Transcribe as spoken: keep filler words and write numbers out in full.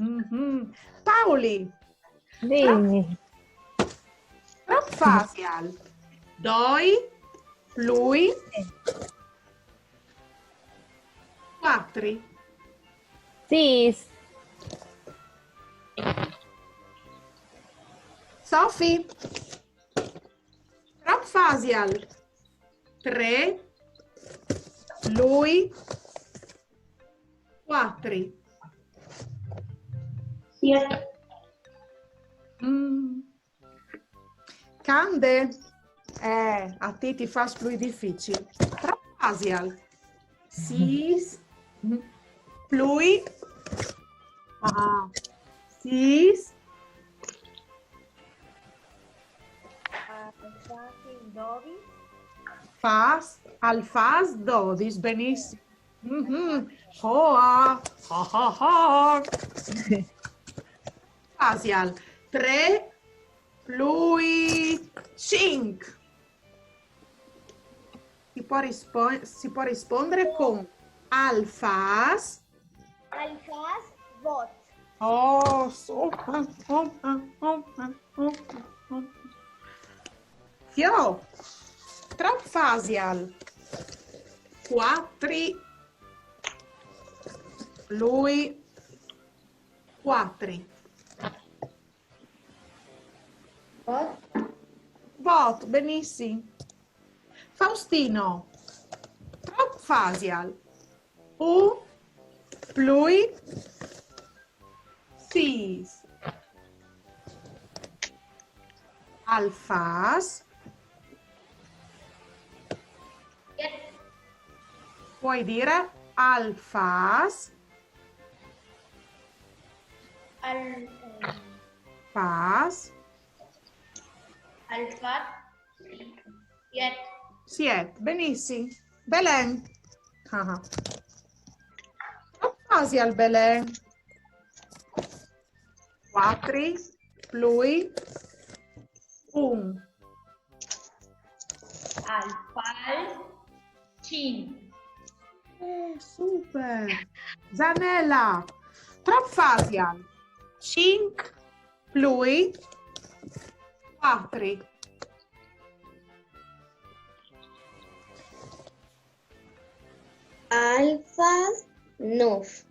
Mhm. Pauli, Dimmi. Trop fasial. Doi, plui, cuatri. Sis. Sofi, Trop fasial. Tre, plui, cuatri. Siet. Mm. Cande, eh, a ti ti fâs plui dificil. Trop fasial. Sis, plui, ah, sis, Alfasi dodis. Fas, al fâs dodis, benissim. Mhm. Hoa, ha, ha, ha. Fasial. Tre, plui, cinc. Si può, rispo- si può rispondere con al fâs. Al fâs vot. Oh, super, super, super, super, super. Jo, trop fasial. Cuatri, plui, cuatri. Vot. Vot, benissim. Faustino, trop fasial. Un, plui, sis. Al fâs. Puoi dire al fâs. Al, Fâs. Al fâs siet. Siet, benissim. Belen. Ah, ah. Trop fasial, Belen. Cuatri, plui, un. Al fâs cinc. Eh, super. Zanela, trop fasial. Cinc, plui, cuatri. Al fâs nûf.